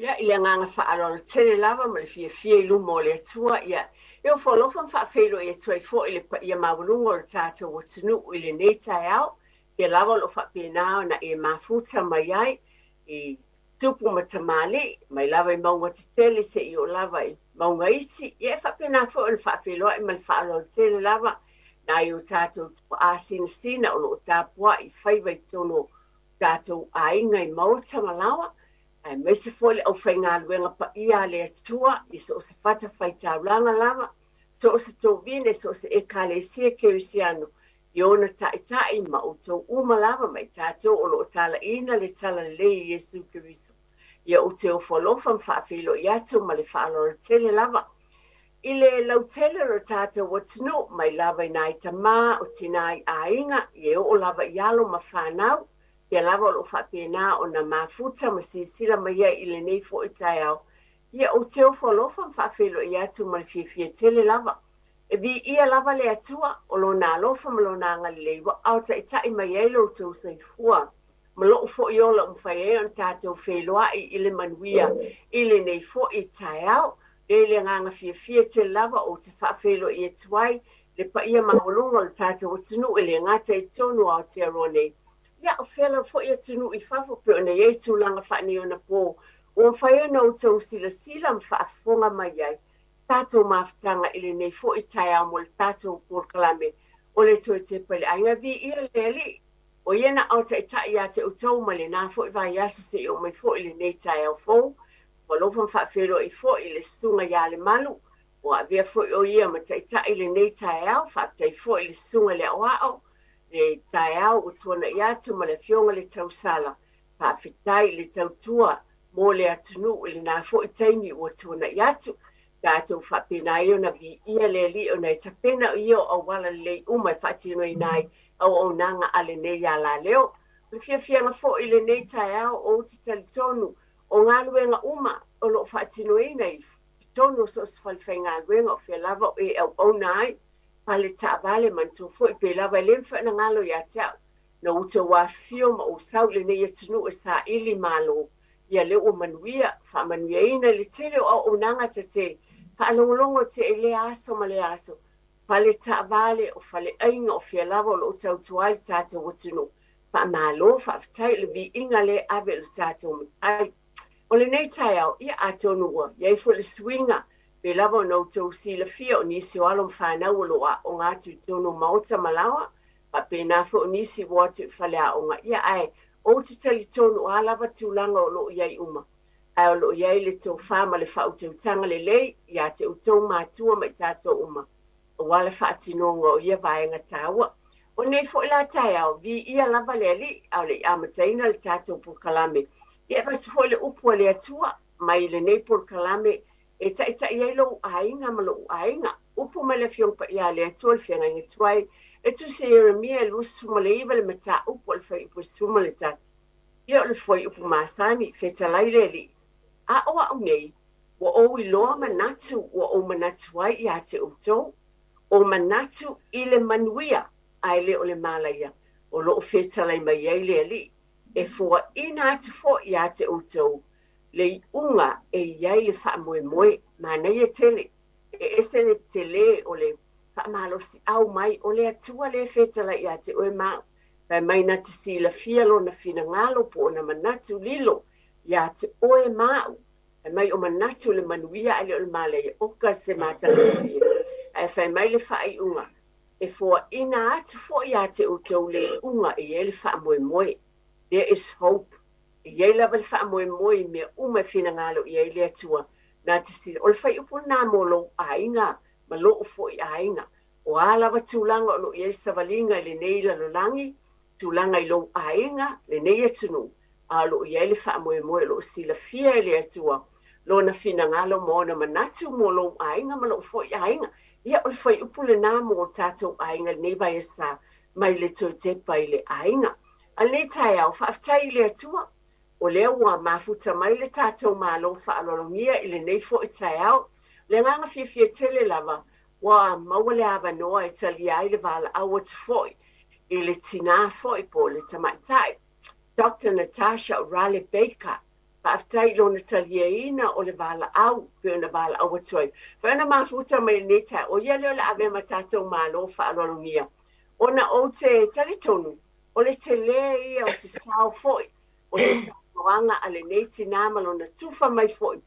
Ia, i le agaga faaaloalo tele lava ma le fiafia i luma o le Atua, ia, e ofo alofa ma faafeiloai atu ai foi i le paia maualuga o le tatou atunuu i lenei taeao, pea lava o lo o faapena ona e mafuta mai ai i tupu ma tamalii, mai lava i mauga tetele seia oo lava i mauga iti. Ia, e faapena foi ona faafeiloai ma le faaaloalo tele lava nai o tatou tuaa sinasina o lo o tapuai faiva i totonu o tatou aiga i maota ma laoa, aemaise foi le aufaigaluega paia a le Atua i so o se fatafaitaulaga lava, so o se tovine, so o se Ekalesia Kerisiano i ona taitai ma outou uma lava ma i tatou o lo o talaiina le talalelei i Iesu Keriso. Ia ou te ofo alofa ma faafeiloai atu ma le faaaloalo tele lava i le lautele o le tatou atunuu, mai lava i nai tamā o tinā i aiga, ia e oo lava i alo ma fanau, pea lava o lo o faapena ona mafuta ma silasila mai ai i lenei foi taeao. Ia ou te ofo alofa ma faafeiloai atu ma le fiafia tele lava. E viia lava le Atua o lona alofa ma lona agalelei ua aotaitai mai ai lo outou soifua ma lou foi ola ua mafai ai ona tatou feiloai i le manuia i lenei foi taeao. E le agaga fiafia tele lava ou te faafeiloai atu ai le paia maualuga o le tatou atunuu e le gata i totonu o Aotearoa nei, ia o fea lava foi atunuu i fafo pei ona i ai tulaga faaneionapo ua mafai ona outou silasila ma faafofoga mai ai tatou mafutaga i lenei foi taeao mo le tatou polokalame o le Toe Tepa i le Aiga. Viia le Alii, o ia na aotaitai ia te outou mai lenā foi vaiaso seia oo mai foi i lenei taeao fou. Ua alofa ma faafeiloai foi i le susuga ia Lemalu, ua avea foi o ia ma taitai i lenei taeao. Faafetai foi i le susuga i le Aoao le taeao ua tuanai atu ma le afioga i le Tausala. Faafetai i le tautua mo le atunuu i lenā foi taimi ua tuanai atu. Tatou faapena ai ona viia le Alii ona e tapena o ia o auala lelei uma e faatinoina ai auaunaga a lenei alaleo. O le fiafiaga foi i lenei taeao, ou te talitonu o galuega uma o lo o faatinoina i totonu o so o se falefaigaluega o fea lava o e auauna ai, fale taavale, manatua foi pe lava e le mafai ona galo ia te au na outou afifio ma ou sau i lenei atunuu e saili malo. Ia lea ua manuia, faamanuiaina i le tele o auaunaga ta te faalogologo te i lea aso ma lea aso, fale taavale, o faleaiga, o fea lava o lo o tautua ai le tatou atunuu. Faamalo, faafetai i le viiga lea ave i le tatou Matai. O lenei taeao, ia atonu ua i ai foi le suiga, pe lava ona outou silafia o nisi o alo ma fanau o lo o aoga atu i totonu o maota ma laoa, faapena foi o nisi ua o atu i faleaoga. Ia ae ou te talitonu o a lava tulaga o lo o i ai uma, ae o lo o i ai le tofa ma le faautautaga lelei ia te outou matua ma i tatou uma, aua le faatinoga o ia vaega taua. O nei foi la taeao, viia lava le Alii, a o le i amataina le tatou polokalame, ia e avatu foi le upu a le Atua mai lenei polokalame e taitai ai lou aiga ma lou aiga. Upu mai le Afioga Paia a le Atua le feagaiga tuai, e tusi e Ieremia e 29 le mataupu o le fuaiupu 11. Ia o le fuaiupu masani, fetalai le Alii, a o au nei, ua ou iloa manatu ua ou manatu ai ia te outou, o manatu i le manuia ae le o le malaia, o lo o fetalai mai ai le Alii, e foaina atu foi ia te outou le iuga e i ai le faamoemoe. Manaia tele, e ese le tele o le faamalosiau mai o le Atua lea e fetalai ia te oe ma au. Fai mai na te silafia lona finagalo po o ona manatu lilo ia te oe ma au. Fai mai o manatu le manuia ae le o le malaia, oka se matagofie. Ae fai mai le faaiuga, e foaina atu foi ia te outou le iuga e i ai le faamoemoe. There is hope. E i ai lava le faamoemoe i mea uma e finagalo i ai le Atua. Na te sila. O le fuaiupu lenā mo lou aiga ma lou foi aiga. O a lava tulaga o lo o i ai savaliga i lenei lalolagi, tulaga i lou aiga, lenei atunuu, a o lo o i ai le faamoemoe o lo o silafia e le Atua lona finagalo ma ona manatu mo lou aiga ma lou foi aiga. Ia, o le fuaiupu lenā mo tatou aiga i lenei vaiaso mai le Toe Tepa i le Aiga. A lenei taeao, faafetai i le Atua, o lea ua mafuta mai le tatou Malo faaaloalogia i lenei foi taeao. Le agaga fiafia tele lava ua maua le avanoa e talia ai le valaau atu foi i le tinā foi po o le tamaitai, Doctor Natasha Raleigh Baker. Faafetai i lona taliaina o le valaau pei ona valaau atu ai. Fai ona mafuta mai i lenei taeao, o ia lea o le a avea ma tatou Malo faaaloalogia, ona ou te talitonu o le telē ia o se sao foi o se saunoaga a lenei tinā ma lona tufa mai foi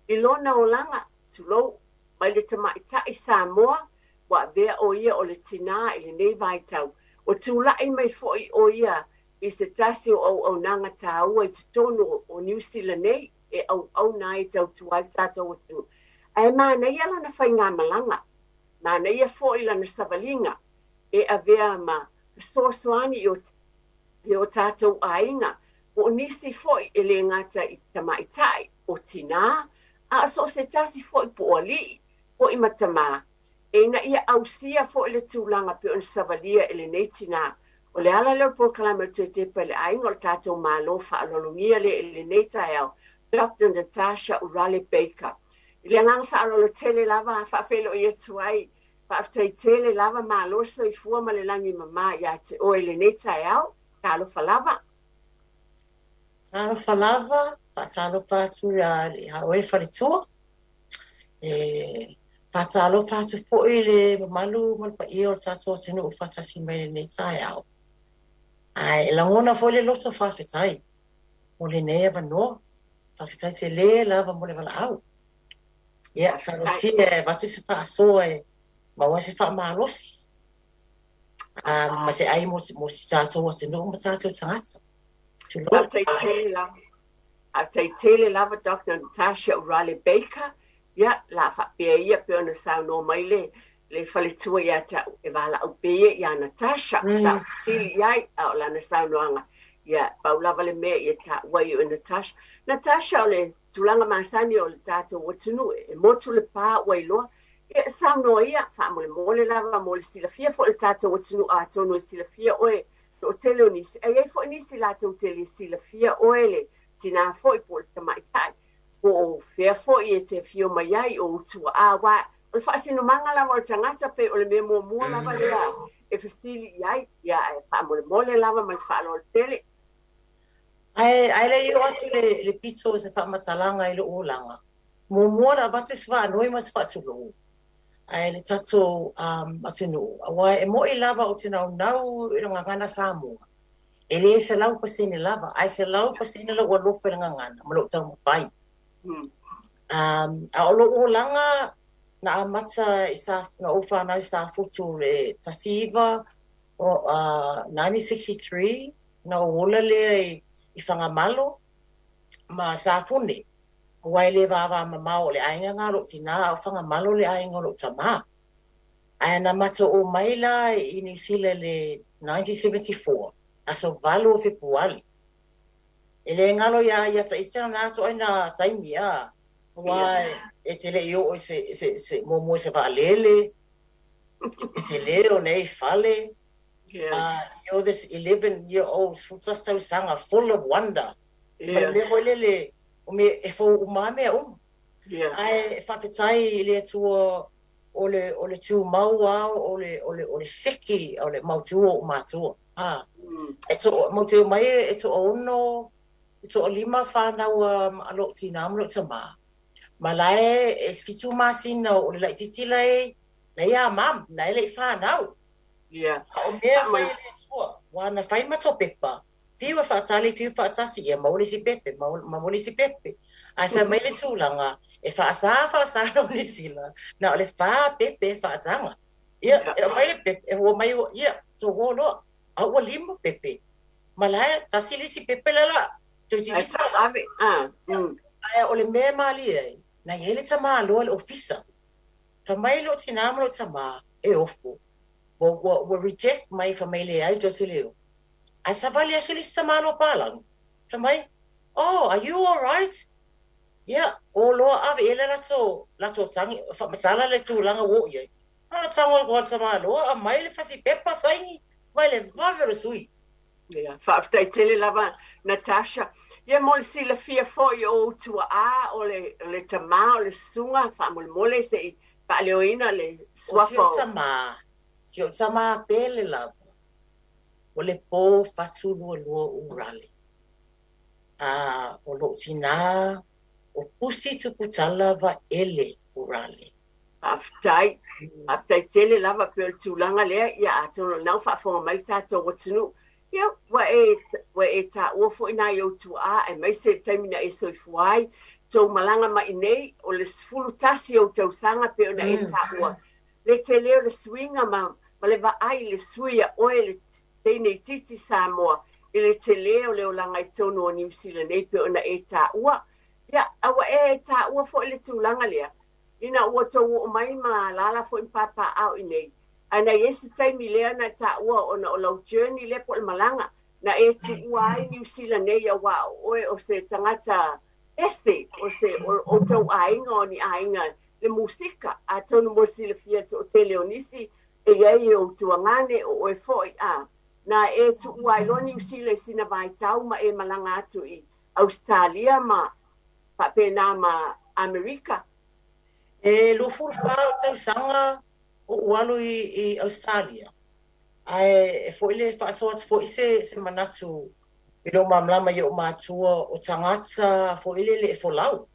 i lona olaga, tulou, mai le tamaitai Samoa ua avea o ia o le tinā i lenei vaitau. Ua tulai mai foi o ia i se tasi o auaunaga tāua i totonu o Niu Sila nei e auauna ai e tautua ai le tatou atunuu. Ae manaia lana faigamalaga, manaia foi lana savaliga e avea ma fesoasoani i o tatou aiga, po o nisi foi e le gata i tamaitai, o tinā, a o so o se tasi foi po o alii, foi ma tamā, ina ia ausia foi le tulaga pei ona savalia e lenei tinā. O le ala lea o le polokalame o le Toe Tepa i le Aiga o le tatou Malo faaaloalogia lea i lenei taeao, Doctor Natasha Urale Baker. I le agaga faaaloalo tele lava faafeiloai atu ai, faafetai tele lava, malo le soifua ma le lagi mama ia te oe i lenei taeao. Talofa lava. Talofa lava, faatalofa atu ia oe faletua. E faatalofa atu foi le mamalu ma le paia o le tatou atunuu faatasi mai lenei taeao. Ae lagona foi le loto faafetai mo lenei avanoa. Faafetai tele lava mo le valaau. Ia, talosia e avatu se faasoa e maua se faamalosi. Ma se ai mo si tatou atunuu ma tatou tagata. Tulou. Faafetai tele lava. Faafetai tele lava Dr. Natasha Urale Baker. Ia, la faapea ia pei ona saunoa mai le faletua ia te au, e valaau pea ia ia Natasha. Sa ou fesili i ai, a o lana saunoaga, ia, pau lava le mea ia taua ai o Natasha. Natasha, o le tulaga masani o le tatou atunuu, e motu le pa ua iloa. Ia, saunoa ia, faamolemole lava mo le silafia foi o le tatou atunuu, atonu e silafia oe toatele o nisi, ae i ai foi nisi latou te le silafia oe le tinā foi po o le tamaitai, po o fea foi e te afio mai ai o ou tuaa, aua o le faasinomaga lava o le tagata pei o le mea muamua lava lea e fesili i ai, ia, ae faamolemole lava ma le faaaloalo tele. Ae le i oo atu le pito o se faamatalaga i lou olaga, muamua ona avatu se faanoi ma se faatulou ae le tatou atunuu, aua e mo'i lava ou te naunau i le gagana Samoa, e le 100% lava, ae 100% lou alofa i le gagana ma lou taumafai. A o lou olaga na amata i sa, na ou fanau i Safotu le 19, 1963, na ou ola lea i Fagamalo ma Safune, aua e le vavamamao o le aiga ngā lou tinā, a o Fagamalo le aiga o lou tamā. Ae na matou o mai la i Niu Sila le 1974, aso 8 o Fepuali. E le galo ia taita na atoa ai na taimi, a, aua e te le i oo i se muamua i se vaalele, e te le o nei fale. You're this 11-year-old 11 tausaga, full of wonder. Ma le mea foi lele, o mea e fou uma lava mea uma. Ae faafetai i le Atua o le tumau lava o le seki o le mautu o ou matua. E mauteu mai e toaono, e toalima whānau a lou tinā ma lou tamā. Ma la e 7 masina o le laitiiti lai, lai a mam, na e le i whānau. A o mea whai e le Atua, wā na whai mato pepa, fiu e whaatali, fiu whaatasi, ia maua le isi pepe, maua le isi pepe. Ae whai mai le tūlanga, e whaasa, whaasa no Niu Sila, na o le whā pepe e whaatanga. Ia, e mai le pepe, e hua mai, ia, tō hua loa, a ua lima pepe. Ma lae, tasi le isi pepe la la, tō titi Ai tau ave, a. Ae o le mea malie ai, na i ai le tamā loa le ofisa. Wha mai lo tinā ma lo tamā, e ofo. Ua reject mai wha mai le ai tō te leo. Ai savali aso le isi tamā loa pālangi. Wha mai, oh, are you all right? Ia, o loa ave e le lato tangi, wha matala le tūlanga wo i ai. A tango ko tamā loa, a mai le whasi pepa saini, mai le vave le sui. Ia, faafetai tele lava, Natasha. Ia mo le silafia foi o ou tuaa, o le tamā, o le susuga, faamolemole se i faaleoina le suafa. O si o tamā, si o tamā pele lava, o le pō whatu lua lua urale. A o lo'u tinā o Pusi Tuputala Vaele Urale. Faafetai. Faafetai tele lava pei o le tulaga lea, ia atonu o lena ua faafofoga mai le tatou atunuu. Ia, ua e, ua e taua foi nai ou tuaa aemaise le taimi na e soifua ai, tou malaga mai i inei, o le 11 ou tausaga pei ona e taua. Le tele o le suiga ma le vaai i le sui a oe le teine itiiti Samoa i le tele o le olaga i totonu o Niu Sila nei pei ona e taua. Ia, a ua e taua foi le tulaga lea, ina ua tou oo mai ma alaala foi ma papaaao i inei, ae na i ai se taimi lea na taua ona o lau journey lea po o le malaga, na e tuua ai Niu Sila nei auā o oe o se tagata ese, o se o outou aiga o ni aiga le musika. Atonu mo le silafia e le toatele o nisi, e i ai ou tuagane, o oe foi, a na e tuua ai loa Niu Sila i sina vaitau ma e malaga atu i Ausetalia ma faapena ma Amerika. E 24 ou tausaga ou alu i Ausetalia, ae e foi le faasoa atu foi se manatu i lou malamalama i ou matua o tagata foi lele e folau.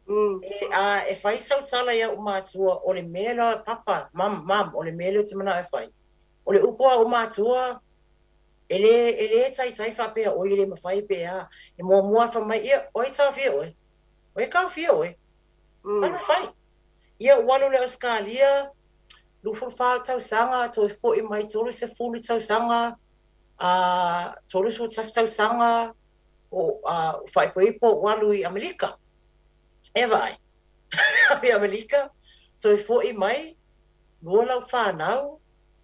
E, a e fai sau tala i a'u matua o le mea la papa, mam, mam, o le mea lea ou te mana'o e fai. O le upu a ou matua, e lē e lē taitai faapea oi e le mafai pe a. E muamua lava fai mai, ia, o ai taofia oe? O ai taofia oe? Alu e fai. Ia ua alu i le Ausetalia, 24 tausaga, toe fo'i mai 30 tausaga, a 31 tausaga, o a faaipoipo ua alu i Amerika. E vaai. I Amerika, toe fo'i mai, lua lau fanau,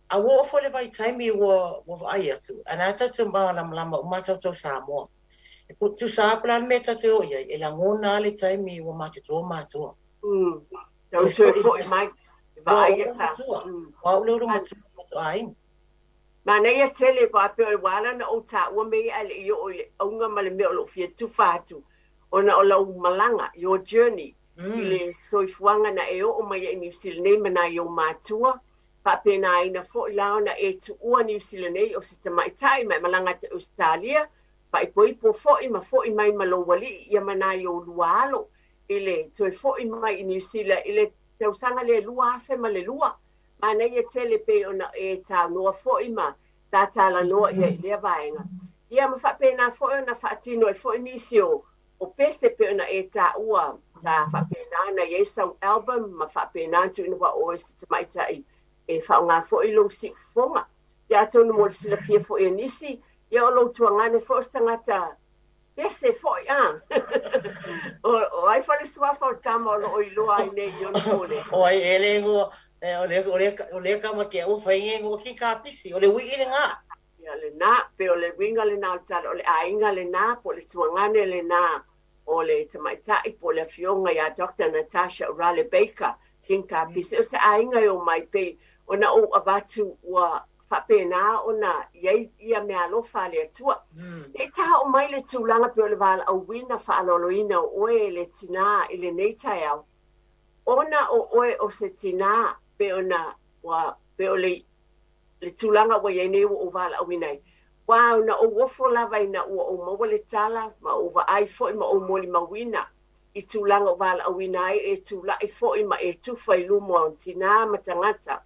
a ua oo foi le vaitaimi ua vaai atu, a na tatou malamalama uma tatou Samoa. E tusa lava po o le a le mea tatou te o i ai, e lagona lava le taimi ua matutua matua. Toe Toe fo'i fo'i mai, e ua vaai ou ia sa. matua, o au lea ua matua i le matou aiga. Manaia tele, aua pei ua ala ona ou taua mea ia ae le i oo i le auga ma le mea o lo o fia tufa atu, ona o lau malaga, your journey, i le soifuaga na e oo mai ai i Niu Sila nei ma nai ou matua, faapenaina foi la ona e tuua Niu Sila nei o se tamaitai ma e malaga atu i Ausetalia, faaipoipo foi ma foi mai ma lou alii ia ma nai ou lua alo i le toe foi mai i Niu Sila i le tausaga lea 2002. Manaia tele pei ona e saunoa foi ma tatalanoa ia i lea vaega. Ia ma faapena foi ona faatino ai foi nisi o pese pei ona e taua sa faapena ona i ai sau album ma faapena ona tuuina aua o oe o se tamaitai e faaaoga foi lou siufofoga. Ia atonu mo le silafia foi e nisi, ia o lou tuagane foi o se tagata pese foi a. O ai foi le suafa o le tama o lo o iloa ai nei i ona pule? O ai ea le igoa o le o le o le tama ke ua fai nge igoa ki ka pisi o le ui'i lenā. Ia lenā, pei o le uiga lenā o le tala, o le aiga lenā po o le tuagane lenā o le tamaitai po o le afioga ia Doctor Natasha Urale Baker, King Kapisi. O se aiga e omai pei ona ou avatu ua faapena ona i ai ia meaalofa a le Atua. E taoo mai le tulaga pei o le valaauina faaaloaloina o oe e le tinā i lenei taeao, ona o oe o se tinā pei ona ua pei o le le tulaga ua i ai nei ua ou valaauina ai. Ua na ou ofo lava ina ua ou maua le tala ma ou vaai foi ma ou molimauina i tulaga o valaauina ai e tulai foi ma e tufa i luma o tinā ma tagata,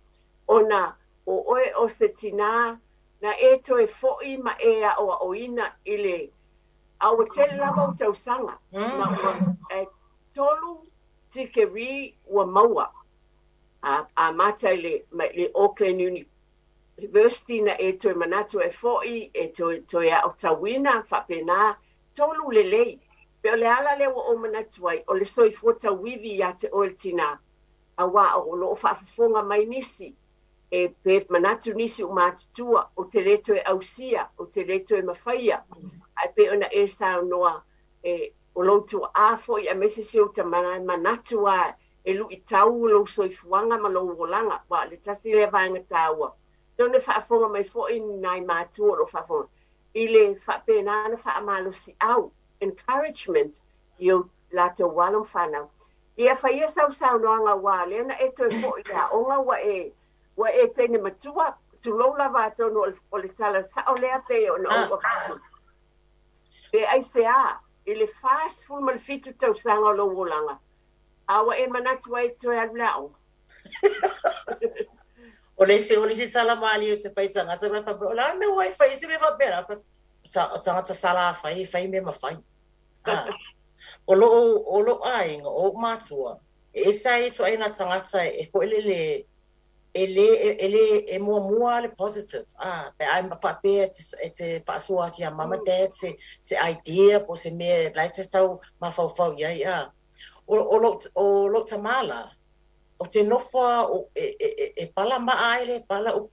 ona o oe o se tinā na e toe foi ma e aʻoaʻoina i le a ua tele lava ou tausaga ma ua e tolu tikeri ua maua a amata i le mai le Auckland University na e toe manatu e foi e toe aotauina faapena tolu lelei. Pei o le ala lea ua ou manatu ai o le soifua tauivi ia te oe le tinā, auā o lo o faafofoga mai nisi e pe manatu nisi ua matutua ou te lē toe ausia, ou te lē toe mafaia, ae pei ona e saunoa e o lou tuaa foi aemaise si ou tama manatu a e luitau lou soifuaga ma lou olaga, aua o le tasi lea vaega taua. Atonu e faafofoga mai foi nai matua o lo o faafofoga i le faapena ona faamalosiau, encouragement, i o latou alo ma fanau. Ia fai ia sau saunoaga aua o lea na e toe foi i le aoga ua e teine matua, tulou lava atonu o le tala sao lea pei ona ou avatu. Pe aisea? i le 47 tausaga o lou olaga, a ua e manatu ai e toe alu i le aoga? O le isi, o le isi tala malie ou te fai i tagata, ma faapea, o le a le mea ua e fai ai se mea faapena? O tagata Salafai e fai mea mafai. O lou, o lou aiga, o ou matua, e ese lava ituaiga tagata e foi lele, e lē e lē e muamua le positive a pe a faapea e te faasoa atu ia mama dad se idea po o se mea la e te tau mafaufau i ai a o lou tamā la o te nofo a e pala maa ai le pala upu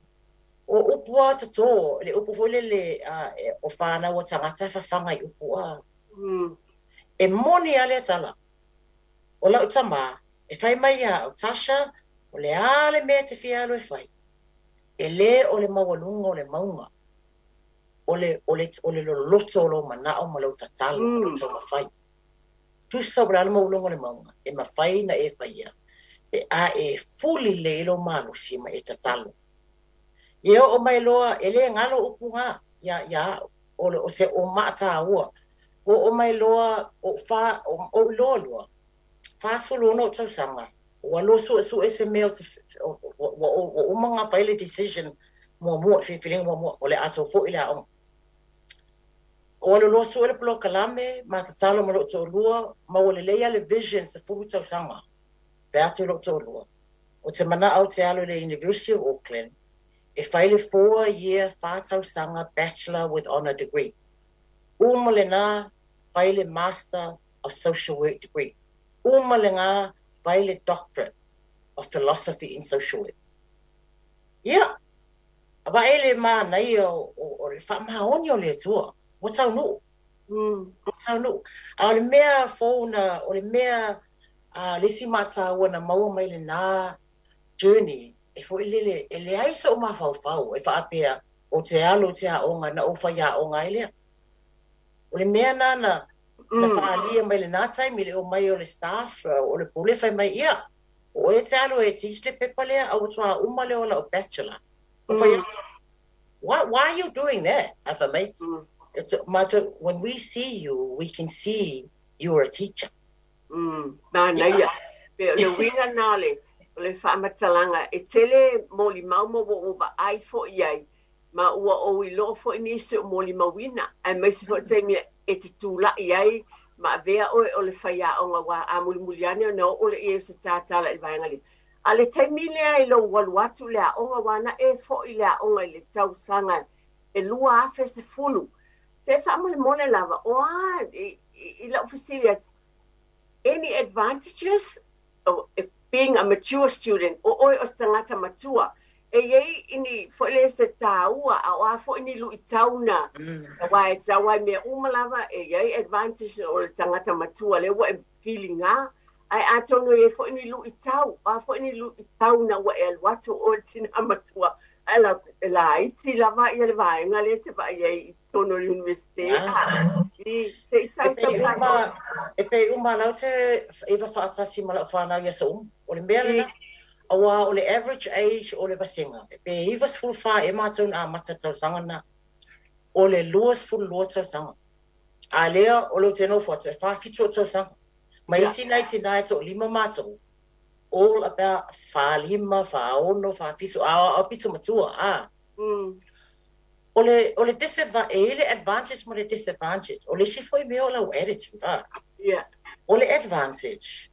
o upu a totō le upu foi lele o fanau a tagata e fafaga i upu a e moni a lea tala o lau tamā e fai mai ia au Tasha o le a le mea e te fia alu e fai e lē o le maualuga o le mauga o le loloto o lou manao ma lou tatalo ma lou taumafai tusa o le a le maualuga o le mauga e mafai na e faia pe a e fuli lelei lou malosi ma e tatalo ia oo mai loa e lē galo upu gā ia ia au o le o se o maataua o mai loa o fa o iloa loa 46 ou tausaga ua lua suesue se mea ua uma ona fai le decision muamua filifiliga muamua o le a tou foi le aoga o alu loa sue le polokalame ma tatalo ma lou toalua ma ua lelei a le vision 10 tausaga pe atu lou toalua o te manao te alu i le University of Auckland e fai le 4 year 4 tausaga bachelor with honor degree uma lena fai le master of social work degree uma lena fai le doctorate of philosophy in social work ia vaai le manaia o le faamaoni o le Atua ua taunuu ua taunuu a o le mea fou na o le mea a le isi mataua na maua mai lena journey e foi lele e leai sou mafaufau e faapea o te alu te aoga na ou fai aoga ai lea o le mea na na faaalia mai lena taimi le o mai o le staff o le pule fai mai ia o e te alu e teach le pepa lea a ua toa uma lea o lau bachelor o fai atu why are you doing that a fai mai when we see you we can see you are a teacher. Manaia pe o le uiga na le o le faamatalaga e tele molimau ma ua ou vaai foʻi ai ma ua ou iloa foʻi nisi o molimauina aemaise foʻi taimi e te tulaʻi ai ma avea oe o le faiaoga ua a mulimuli ane ona oo le ia o se tatala i le vaega lea a le taimi lea i lou alu atu le aoga ua na e foʻi le aoga i le tausaga e 2010 se faamolemole lava o a i lau fesili atu any advantages of being a mature student o oe o se tagata matua e iai ini foʻi le se tāua a o a foʻi ni luʻitau na aua e tau ai mea uma lava e iai advantage o le tagata matua lea ua e filiga ae atonu e iai foʻi ni luʻitau o a foʻi ni luʻitau na ua e alu atu o le tinā matua ae la e laiti lava ia le vaega lea te vaai ai i totonu o le universite i se i sau sau e pei uma lau te iwa faatasi ma lau whanau ia sa uma. O le mea lena, aua o le average age o le vasega, e pe 94 e mātou na amata tausaga na, o le 22 tausaga. A lea o le te nofo atu e 47 o tausaga. Ma isi nai tina e to lima mātou, all about 45, 46, 47, a pito matua, a. O le disadvantage, e le advantage ma le disadvantage. O le isi foi mea o lau attitude, a. O le advantage,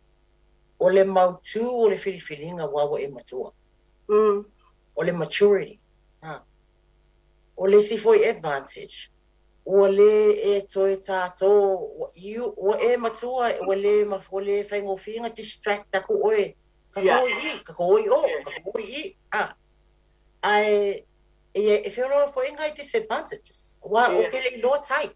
o le mautū o le filifiliga ua ua e matua. O le maturity. A. O le isi foi advantage, ua lē e toe tātō, ua e matua, ua lē ua lē faigofie distract aku oe. Ka koi i, ka koi o, ka koi i. A. Ae, e feoloolo foi ngai disadvantages. Ua o ke le iloa type.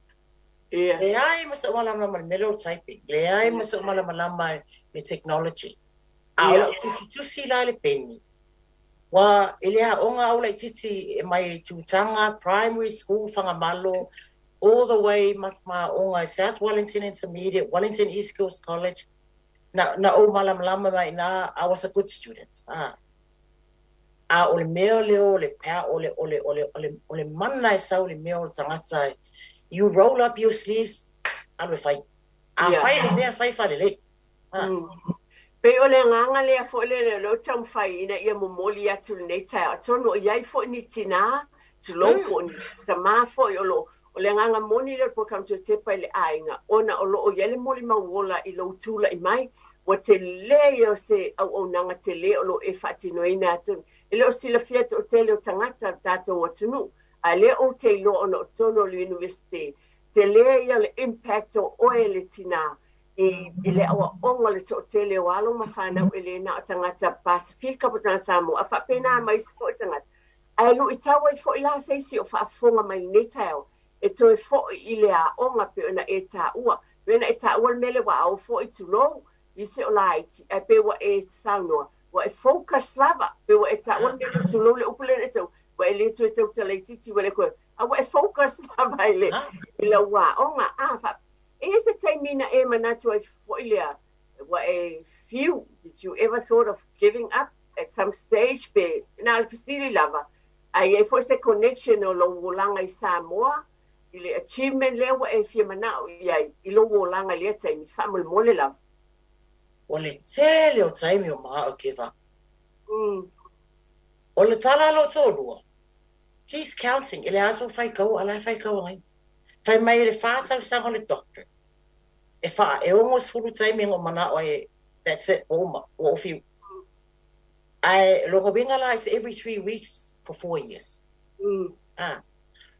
Leai ma so'u malamalama i le mea lea o typing. Leai ma so'u malamalama le technology. A o lau tusitusi la le peni. Ua e le aoga au laititi e mai Tutaga Primary School Fagamalo all the way ma aoga South Wellington Intermediate, Wellington East Girls College. Na ou malamalama mai na I was a good student. Ah. A o le mea lea o le pea o le mana e sau le mea o le tagata you roll up your sleeves. Alu e fai. A fai le mea, fai faalelei. Pei o le agaga lea foi lele o lea ou te taumafai ina ia momoli atu i lenei taeao, atonu o i ai foi ni tinā, tulou, po o ni tamā foi o lo o, o le agaga moni lea o le polokalame Toe Tepa i le Aiga, ona o lo o i ai le molimau ola i lou tulai mai, ua tele ia o se auaunaga tele o lo o e faatinoina atu. E le o silafia e le toatele o tagata o le tatou atunuu, a o lea ou te iloa ona o totonu o le Iunivesite, tele ia le impact o oe le tinā i le aoaoga o le toatele o alo ma fanau e le na o tagata Pasefika po o tagata Samoa, a faapena ma isi foi tagata. Ae luitau ai foi la se isi o faafofoga mai i lenei taeao e toe foi i le aoga pei ona e taua. Pei ona e taua le mea lea ua ao foi, tulou, nisi o laiti, ae pei ua e saunoa, ua e focus lava, pei ua e taua le mea lea, tulou le upu lea na e taua, ua e le toe tautala itiiti, ua le toe, a ua e focus lava i lau aoga. A, e i ai se taimi na e manatu ai foi lea, ua e fiu, did you ever thought of giving up at some stage, pe na o le fesili lava, a i ai foi se connection o lou olaga i Samoa i le achievement lea ua e fia manao i ai i lou olaga i lea taimi, faamolemole lava? O le tele o taimi o manao e give up. O le tala a lou toalua, he's counting, e le aso faitau, a la e faitau ai. Fai mai e le 4 tausaga o le doctorate. E wha, e 60 taimi ngo manao ai, that's it, ua uma, ua ofi. Ae lona uiga la, it's every 3 weeks for 4 years. Ah.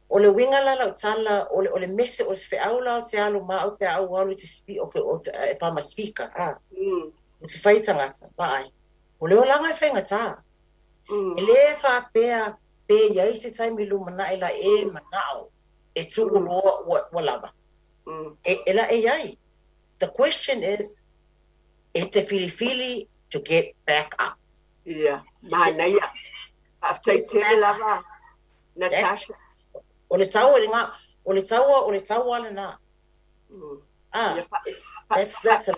O le uiga la lau tala, o le mese o se feau la o te alo ma au pe au alu i te spi, o te, e whama speaker. Ah. O te whai tangata, vaai. O le olaga e faigata. E le faapea pe iai se taimi lumanai la e manao e tuu loa ua lava. E la e iai. The question is, e te filifili to get back up. Ia, manaia. Faafetai tele lava, Natasha. O le taua le ngā, o le taua le nā. Ah, that's a lesson.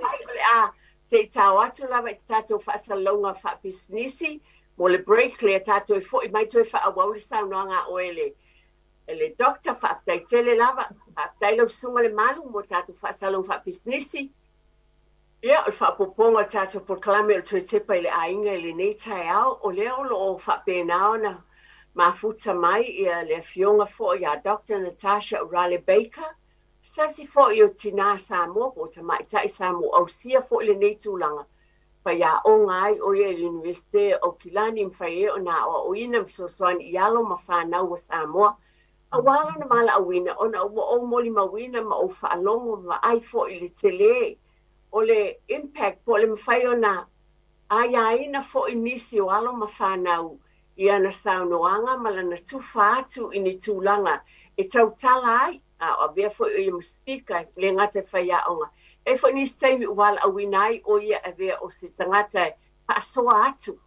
A, se i tau atu lava i te tatou faasalalauga faapisinisi mo le break lea tatou e fo'i mai toe faaauau le saunoaga a oe e le doctor. Faafetai tele lava. Faafetai lau susuga le malu mo tatou faasalalauga faapisinisi. Ia, o le faaopoopoga o le tatou polokalame o le Toe Tepa i le Aiga i lenei taeao, o lea o lo o faapena ona mafuta mai ia le afioga foi ia Dr. Natasha Urale Baker, sasi foi o tinā Samoa po o tamaitai Samoa ausia foi lenei tulaga. Faiaoga ai o ia i le Iunivesite o Aukilani, mafai ai ona aoaoina ma fesoasoani i alo ma fanau o Samoa. Auā lona valaauina ona ua ou molimauina ma ou faalogo ma vaai foi i le tele o le impact po o le mafai ona aiaina foi nisi o alo ma fanau i ana saunoaga ma lana tufa atu i ni tulaga e tautala ai, a o avea foi o ia ma speaker, le gata e faiaoga. E foi nisi taimi ua valaauina ai o ia e avea o se tagata e faasoa atu.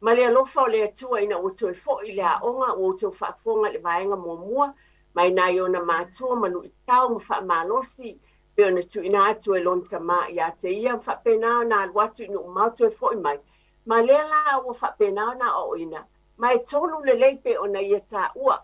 Ma le alofa o le Atua ina ua toe foi i le aoga, ua outou faafofoga i le vaega muamua, mai nai ona matua ma luitau ma faamalosi, pe ona tuuina atu e lona tamā ia te ia, ma faapena ona alu atu i nuu mamao toe foi mai. Ma lea la ua faapena ona aoaoina, ma e tolu lelei pe ona ia taua,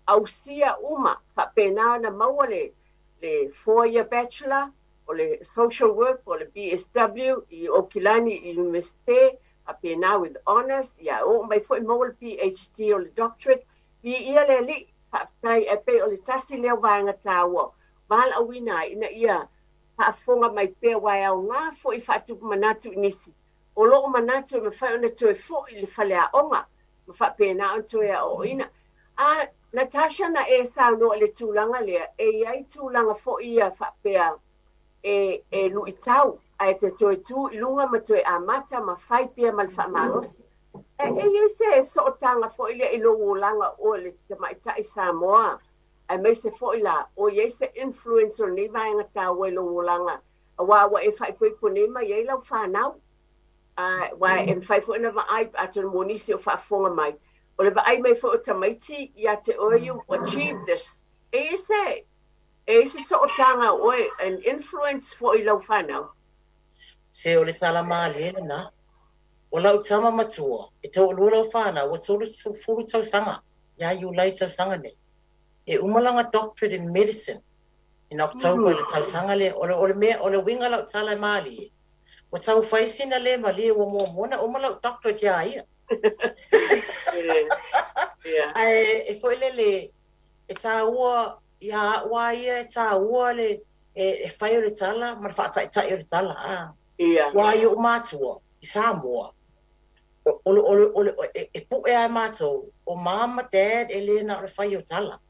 ausia uma, faapena ona maua le 4-year bachelor, o le social work, o le BSW i Aukilani University, faapena with honors, ia oo mai foi maua le PhD o le doctorate. Viia le Alii, faafetai, e pei o le tasi lea o vaega taua, valaauina ai ina ia faafofoga mai pea, aua e aoga foi faatupu manatu i nisi o loo manatu e mafai ona toe foi i le faleaoga ma faapena ona toe aoaoina. A Natasha, na e saunoa i le tulaga lea, e i ai tulaga foi ia faapea e luitau, ae te toe tu i luga ma toe amata ma fai pea ma le faamalosi. E i ai se sootaga foi lea i lou olaga o le tamaitai Samoa, aemaise foi la o i ai se influence o lenei vaega taua i lou olaga, auā ua e faaipoipo nei mai ai lau fanau, aua e mafai foi ona vaai atonu mo nisi o faafofoga mai, o le vaai mai foi o tamaiti ia te oe, you achieve this. E i ai se sootaga o oe, an influence foi i lau fanau? Se o le tala mālie lena. O lau tama matua, e toalua lau whānau, ua 30 tausaga, ia Iulai tausaga nei. E uma lana doctorate in medicine. In October i le tausaga lea. O le, o le mea, o le uiga o lau tala e malie, ua tau fai sina le malie ua muamua ona uma lau doctorate ia ia. Ae e foi lele, e tāua ia au a ia, e tāua le e fai o le tala ma le faataitai o le tala. A. Aua i ou matua i Samoa, o le, o le, o le, e pu'e lava matou, o mom ma dad e le na o le fai o tala.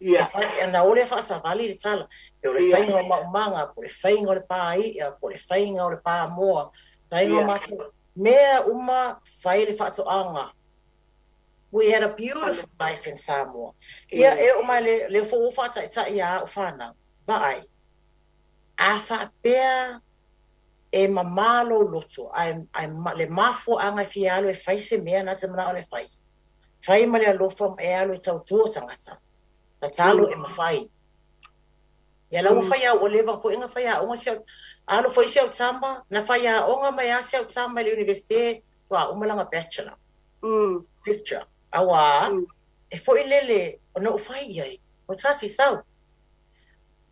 E fai, na o le faasavali le tala. Pe o le faiga o maumaga, po o le faiga o le pāi'a, po o le faiga o le pāmoa, faiga o matou, mea uma fai le faatoaga. We had a beautiful life in Samoa. Ia, e oo mai le, lea foi ua faataitai ia au fanau, vaai, a faapea e mamā lou loto, ae, ae le mafuaaga e fia alu e fai se mea na te manao e fai, fai ma le alofa ma e alu e tautua tagata, tatalo e mafai. Ia la ua fai au, ua leva foi ona fai aoga si au, alo foi si au tama, na fai aoga mai a si au tama i le universite, ua uma lana bachelor. Lecture. Auā, e foi lele ona ou fai i ai, o tasi sau.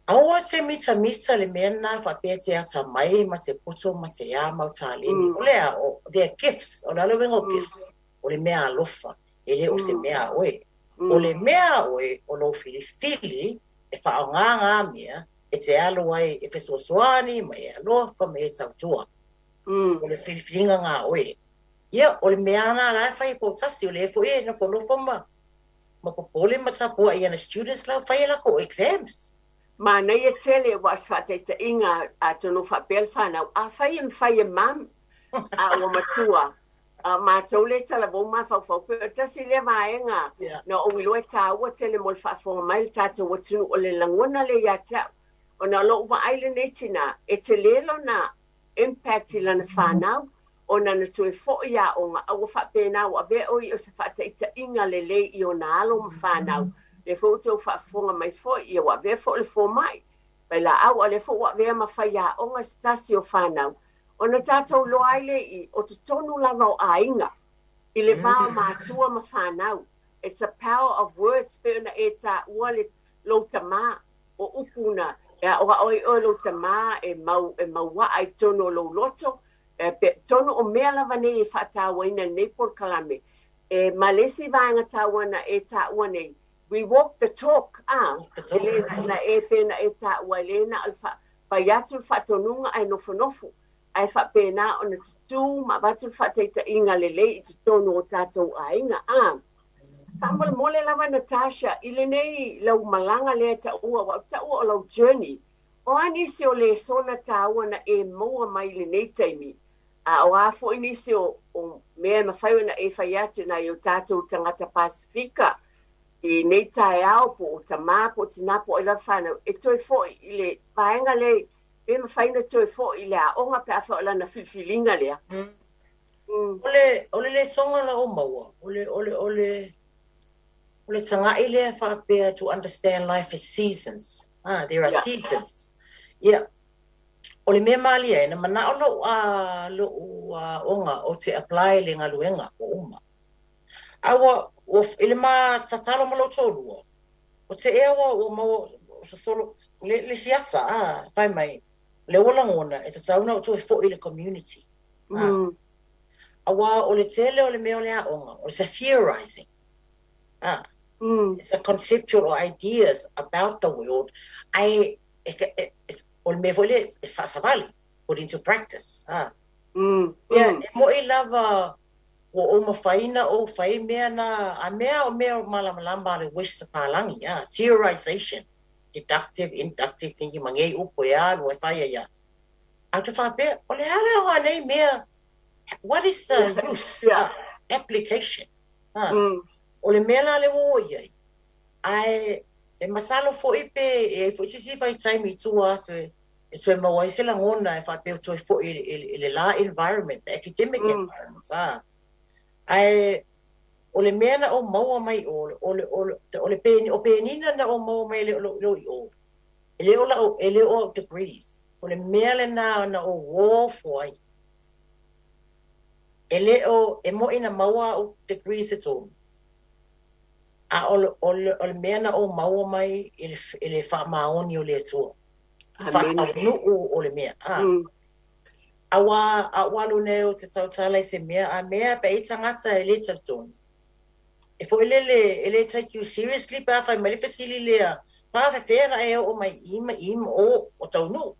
Aua te mitamita le mea lena faapea te atamai ma te poto ma te a mau taleni. O le a, o, they are gifts, o le a le uiga o gifts? O le mea alofa, e le o se mea a oe. O le mea a oe, o lou filifili e faaaoga ngā mea e te alu ai e fesoasoani ma e alofa ma e tautua. O le filifiliga ngā oe. Ia, o le mea lena la e fai e Poutasi, o lea foi e nofonofo ma ma popole ma tapuai i ana students la fai e lakou exams. Manaia tele aua o se faataitaiga atonu faapea le fanau, afai e mafai e mum a ua matua a matou lea e talavou mafaufau pei o le tasi lea vaega na ou iloa e taua tele mo le faafofoga mai le tatou atunuu o le lagona lea ia te au ona o lou vaai lenei tina e tele lona impact i lana fanau ona na toe foi i aoga a ua faapena ua avea ʻo ia o se faataitaiga lelei i ona alo ma fanau. Lea foi ua tou faafofoga mai foi ia ua avea foi le fomai vailaau a o lea foi ua avea ma faiaoga se tasi o fanau ona tatou iloa ai lea i o totonu lava o aiga i le va o matua ma fanau. It's a power of words pei ona e taua le lou tamā o upu na e aʻoaʻo ai ʻoe lou tamā e mau e mauaʻa i totonu o lou loto e pe tonu o mea lava nei e faatauaina i lenei polokalame e ma le isi vaega taua na e taua nei we walk the talk a e le na, na e pe na e taua e le na o le fa, fai atu le faatonuga ae nofonofo ae faapena ona tutū ma avatu le faataitaiga lelei i totonu o tatou aiga a faamolemole lava Natasha i lenei lau malaga lea taua ua taua o lau journey o a nisi o lesona taua na e maua mai i lenei taimi a o a foi nisi o mea e mafai ona e fai atu nai o tatou tagata Pasifika i nei taeao po o tamā po o tinā po o ai lava fanau e toe foi i le vaega lea pe mafai ona toe foi i le aoga pe afai o lana filifiliga lea. O le lesoga na ou maua, o le taga'i lea faapea to understand life as seasons. Ah, there are seasons. Ia, o le mea malie e na manao lou a lou aoga o te apply le galuega o uma. A ua, ua i le ma tatalo ma lou toalua, o te ea ua, ua maua sosolo, le siata, a, fai mai, le ua lagona, e tatau na o toe foi le community. Auā o le tele o le mea o le aoga, o se theorizing. Ah, it's a conceptual or ideas about the world. Ai, e, e, e, o le mea foi le, e faasavali, put into practice. Ah. Ia, e mo'i lava, ua ou mafaina ou fai mea na, a mea o mea o malamalama le West palagi, ah, theorization, deductive, inductive thinking, ma ngei upu e alu e fai ia. A te whapea, o le ala o nei mea, what is the use? Ah, application. Ah. O le mea la le ua o iai, ae e masalo foi pe e ai foi sisi vai taimi i tua atu e toe maua ai se lagona e faapea toe foi i le la environment, the academic environment. Ah. Ae o le mea na o maua mai o le o penina na o maua mai le o i o. E le o la e le o degrees. O le mea le na na o wofo ai. E le o e mo ina maua o degrees e tonu. A o le mea na ou maua mai i le faamaoni o le Atua. Faataunuu o le mea. Auā a ou alu nei ou te tautala i se mea, a mea pe i ai tagata e le talitonu. E foi lele, e le take you seriously pe a fai mai le fesili lea, faafefea ona e oo mai i ma i ma o o taunuu.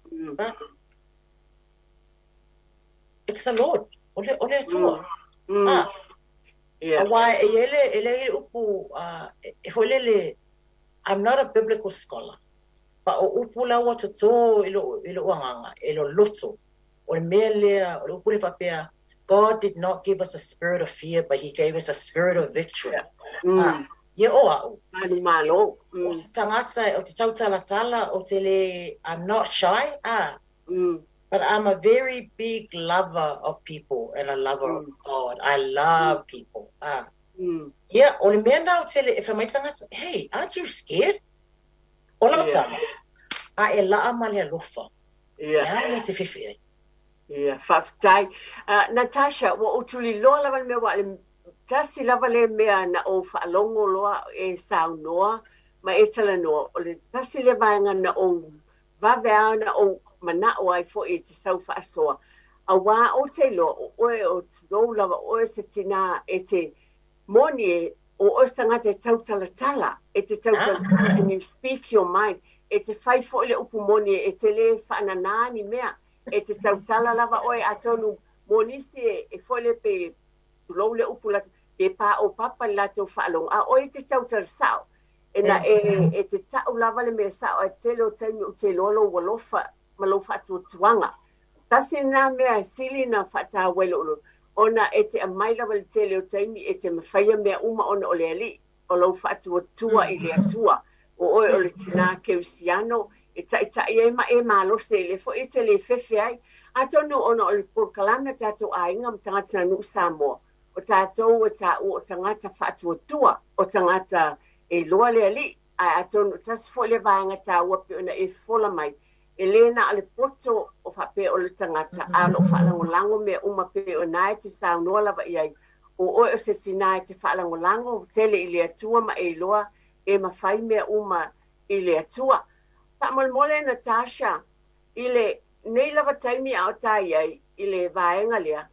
It's the Lord. O le Atua. Auā e i ai le, e leai le upu, e foi lele, I'm not a biblical scholar, but o upu la ua totō i lou agaga, e loloto, o le mea lea, o le upu lea faapea, God did not give us a spirit of fear, but he gave us a spirit of victory. Ia o au. Manumalo. O se tagata, ou te tautalatala, ou te le, I'm not shy, But I'm a very big lover of people and a lover of God. I love people. Ia, o le mea lena ou te le, e fai mai tagata, hey, aren't you scared? O lau tala, a e laa ma le alofa. Ia. O le a le mea e te fefe ai? Ia, faafetai. Natasha, ua ou tuliloa lava le mea aua o le tasi lava lea mea na ou faalogo loa e saunoa ma e talanoa, o le tasi lea vaega na ou vave lava ona ou manao ai foi e te sau faasoa, auā ou te iloa o oe o tulou lava o oe o se tinā e te moni e o oe o se tagata e tautalatala, e te tautalatala and you speak your mind, e te fai foi le upu moni e te le faananā ni mea, e te tautala lava oe atonu mo nisi e foi lea pe tulou le upu latou, pe paopapa i le latou faalogo, a o oe e te tautala sao. E na e, e te tau lava le mea sao ae tele o taimi ou te iloa lou alofa ma lou faatuatuaga. Tasi lena mea e sili na faataua i lou loto, ona e te aumai lava i le tele o taimi e te mafaia mea uma ona o le Alii, o lou faatuatua i le Atua. O oe o le tinā kerisiano e taitai ai ma e malosi ai, lea foi e te le fefe ai. Atonu ona o le polokalame a tatou aiga ma tagatanuu Samoa, O tatou e taua o tagata faatuatua, o tagata e iloa le Alii, ae atonu tasi foi lea vaega taua pei ona e fofola mai, e le na o le poto o faapea o le tagata, a o lo o faalagolago mea uma pei ona e te saunoa lava i ai, o oe o se tinā e te faalagolago tele i le Atua ma e iloa e mafai mea uma i le Atua. Faamolemole Natasha, i le nei lava taimi a o ta i ai i le vaega lea,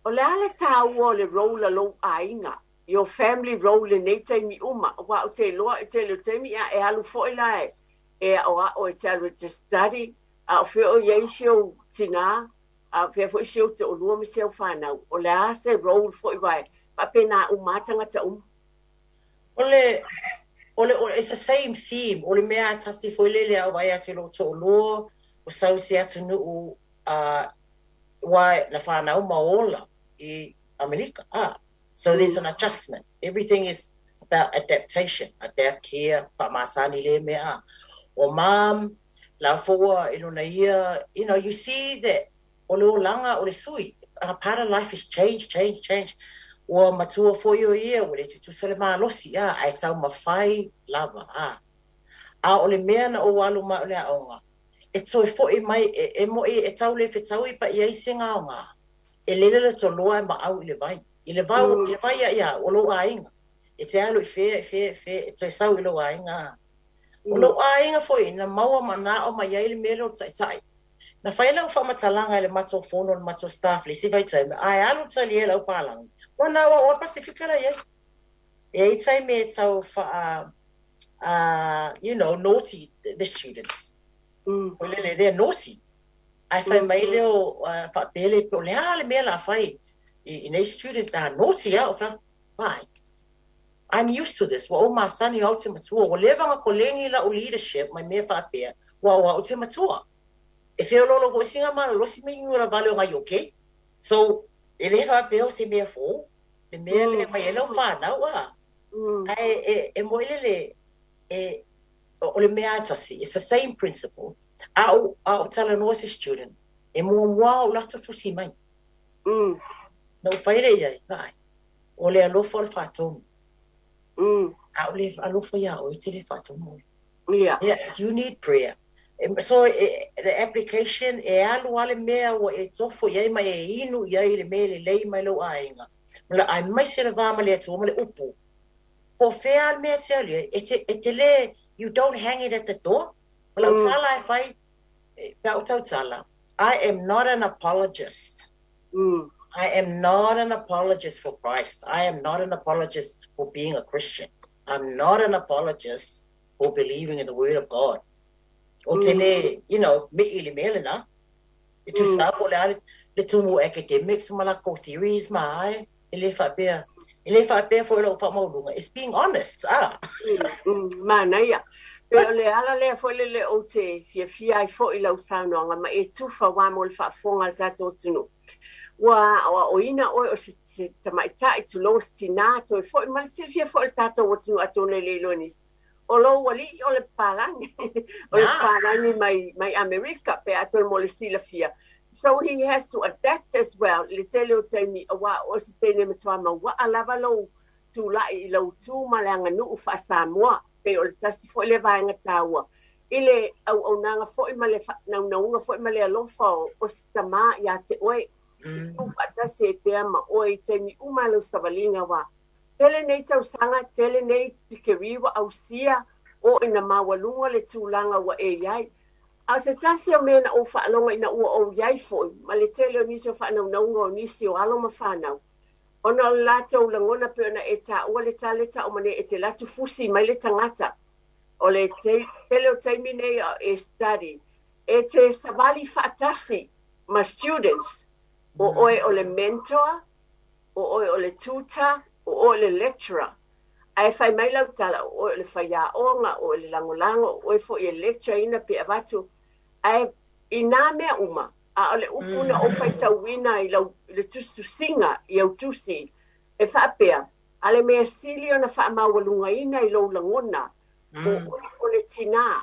O le a le taua o le role a lou aiga, your family role i lenei taimi uma, aua ou te iloa i tele o taimi a e alu foi la e e aoao e te alu e te study, a o fea o i ai si ou tinā, a o fea foi si ou toalua ma si au fanau, o le a se role foi aua e faapena uma lava tagata uma. O le, o le, it's the same theme, o le mea lava tasi foi lele a ou vaai atu i lou toalua, ua sau i se atunuu a ua na fanau ma ola i Amelika. So there's an adjustment. Everything is about adaptation. Adapt here, faamasani lea mea. O mom, la foi ua i lona ia, you know, you see that o le olaga o le sui. A part of life is change, change, change. Ua matua foi o ia, ua le tutusa le malosi, ae taumafai lava. A o le mea na ou alu mai o le aoga, e toe foi mai, e moʻi e tau le fetaui pa i ai se gaoga, e lele le toloa e maʻau i le vai. I le vau, i le vai ia ia o lou aiga. E te alu i fea, i fea, i fea, e toe sau i lou aiga. O lou aiga foi, na maua ma na aʻo mai ai le mea lea o le taʻitaʻi. Na fai lau faamatalaga i le matou fono le matou staff le isi vaitaimi, ae alu tali ai lau palagi, ua na aoao le Pasefika la i ai. E i ai taimi e tau faa, you know, naughty the students. Foi lele, they're naughty. Ae fai mai lea o faapea le, po o le a le mea la fai i nei students, a naughty a, o fai, why? I'm used to this. Ua ou masani au te matua. Ua leva ona koleni lau leadership mai mea faapea, ua o au te matua. E feoloolo foi sina malolosi ma inu vale o nai okay. So, e le faapea o se mea fou, le mea lea mai ai lau fanau a. Ae e moe lele, e, o le mea a tasi, it's the same principle. A ou, a ou talanoa se student, e muamua ou latou fusi mai. Na ou fai lea i ai, vaai, o le alofa o le faatonu. A o le alofa iā oe, e te le faatonu oe. Yeah, you need prayer. So, the application, e alu lava le mea ua e tofo i ai ma e inu i ai le mea lelei mai lou aiga. Ma aemaise le va ma le Atua ma le upu. Po o fea le mea e te alu i ai, e te, e te le, you don't hang it at the door. O lau tala e fai, pe a ou tautala, I am not an apologist. I am not an apologist for Christ. I am not an apologist for being a Christian. I'm not an apologist for believing in the Word of God. Ou te le, you know, mi'i i le mea lena. E tusa po o le a le tumu academics ma lakou theories ma ae, e le faapea, e le faapea foi lou faamaualuga, it's being honest, ah. Manaia. Pe o le ala lea foi lele ou te fiafia ai foi i lau saunoaga ma e tufa aua mo le faafofoga a le tatou atunuu. Ua aoaoina oe o se tamaitai, tulou, se tinā, toe foi ma le silafia foi o le tatou atunuu atonu e le iloa e nisi. O lou alii o le papalagi, o le papalagi mai, mai Amerika, pe atonu mo le silafia. So he has to adapt as well i le tele o taimi, aua o se teine matua mauaa lava lou tulai i lou tu ma le aganuu faa-Samoa, pei o le tasi foi lea vaega taua i le auaunaga foi ma le faanaunauga foi ma le alofa o se tamā ia te oe, e tu faatasi ai pea ma oe i taimi uma lau savaliga aua tele nei tausaga, tele nei tikeri ua ausia o ina maualuga le tulaga ua e i ai. A o se tasi o mea na ou faalogo ina ua ou i ai foi ma le tele o nisi o faanaunauga o nisi o alo ma fanau, ona o le latou lagona pei ona e taua le tala e tau ma nei e te alu atu fusi mai le tagata. O le tele o taimi nei e study, e te savali faatasi ma students, o oe o le mentor, o oe o le tutor, o oe o le lecturer. Ae fai mai lau tala, o oe o le faiaoga, o oe o le lagolago, o oe foi e lecture ina pe avatu. Ae i nā mea uma, a o le upu na ou faitauina i lau i le tusitusiga i au tusi, e faapea, a le mea sili ona faamaualugaina i lou lagona, o oe o le tinā.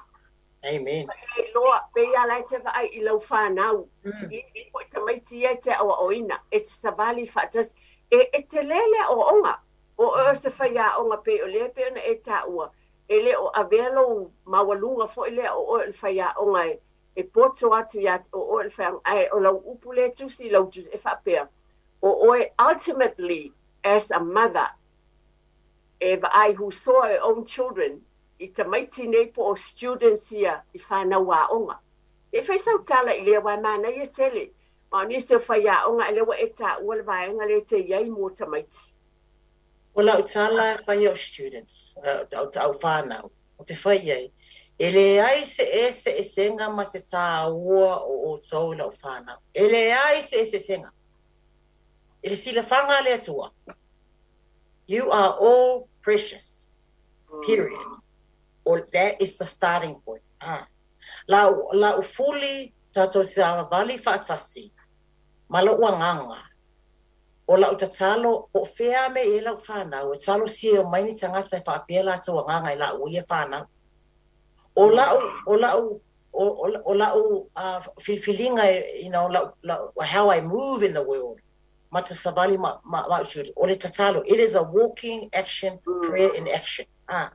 Amen. E iloa, pei lava la e te vaai i lau fanau, i foi tamaiti ia e te aoaoina, e te savali faatasi. E tele le aoaoga, o oe o se faiaoga pei o lea pei ona e taua, e le o avea lou maualuga foi lea o oe o le faiaoga e poto atu ia o oe o le faiaoga, ae o lau upu lea e tusi i lau tusi, e faapea, o oe ultimately as a mother, e vaai who saw her own children i tamaiti nei po o students ia i fanau aoga. Se i fai sau tala i lea aua e manaia tele. Ma o nisi o faiaoga a lea ua e taua le vaega lea e te i ai mo tamaiti. O lau tala e fai i au students, au whanau, o te fai i ai, e leai se eseesega ma se tāua o outou i lau whanau. E leai se eseesega. I le silafaga a le Atua. You are all precious. Period. Or that is the starting point. Ah. Lau, lau fuli tatou savavali faatasi ma lou agaga. O lau tatalo, po o fea me i ai lau fanau, e talosia e omai ni tagata e faapea latou agaga i lau ia fanau. O lau, o lau, o, o, o lau filifiliga, you know, lau, lau, how I move in the world, ma te savali ma, ma, ma o le tatalo, it is a walking action, prayer in action. Ah.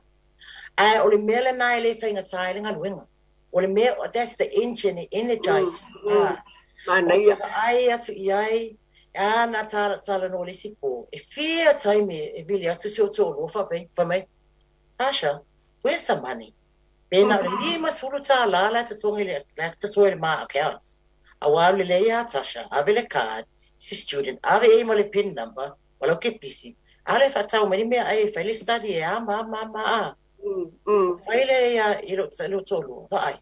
Ae o le mea lena e le faigata ai le galuega. O le mea, that's the engine e energize. Ah. Manaia. O te vaai atu i ai, a na talanoa le isi po, e fia taimi e vili atu si ou toalua faapea, fai mai, Tasha, where's the money? Pe na o le $50 la e totogi le, la e totoe i le ma account. Aua o lelei ia Tasha, ave le card, si student, ave i ai ma le pin number, ma lau kepisi, ʻaʻole e faatau mai ni meaʻai e fai le study e a ma a ma a ma a. Fai lea ia i lou toalua, vaai.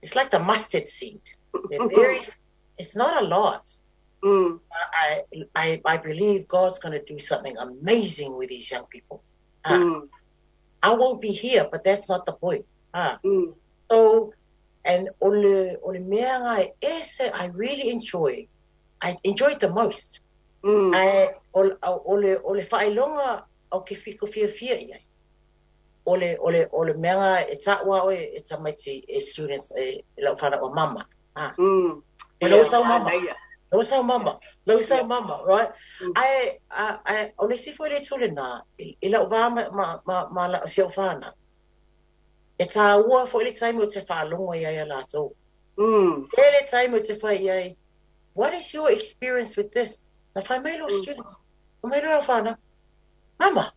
It's like the mustard seed. They're very, it's not a lot. I believe God's going to do something amazing with these young people. I won't be here, but that's not the point. So, and o le, o le mea nga e ese, I really enjoy. I enjoy it the most. Ae o, o, le, o le faailoga o ke fiko fiafia i ai. O le, o le, o le mea nga e taua oe e tamaiti e students e, e lau whanau o mama. Ah. E lau sau mama. Lau sau mama. Lau sau mama, right? Ae, ae, o le isi foi le itu lena, i lau vā ma, ma, ma, ma la, si au whanau, e tāua foi le taimi o te whaalogo i ai a lātou. Tele taimi o te whai i ai, what is your experience with this? Na whai mai lo students, whai mai lo whanau, mama,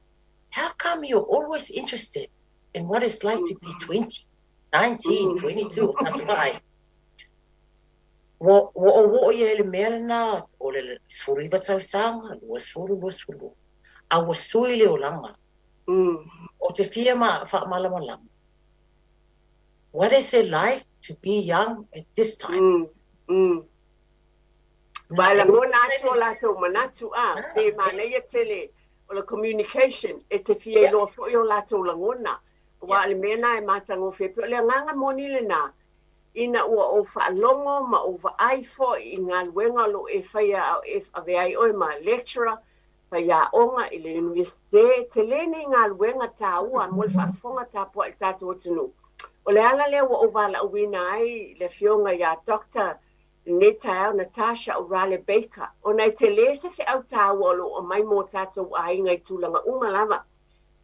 How come you're always interested in what it's like to be 20, 19, 22, o Ua ou oo i ai i le mea lena o le 19 tausaga, 20, 22, a ua sui le olaga. Ou te fia faamalamalama, what is it like to be young at this time? Ua e lagona atu o latou manatu, a, pe manaia tele o le communication e te fia iloa foi o latou lagona, aua o le mea lena e matagofie. E pei o le agaga moni lena, Ina ua ou faalogo ma ou vaai foi i galuega o lo o e faia a o e avea ai oe ma lecturer, faiaoga i le Iunivesite, e tele nei galuega taua mo le faafofoga tapuai i le tatou atunuu. O le ala lea ua ou valaauina ai le Afioga ia Doctor i lenei taeao, Natasha Urale Baker, ona e tele se feau taua o lo o aumai mo tatou aiga i tulaga uma lava.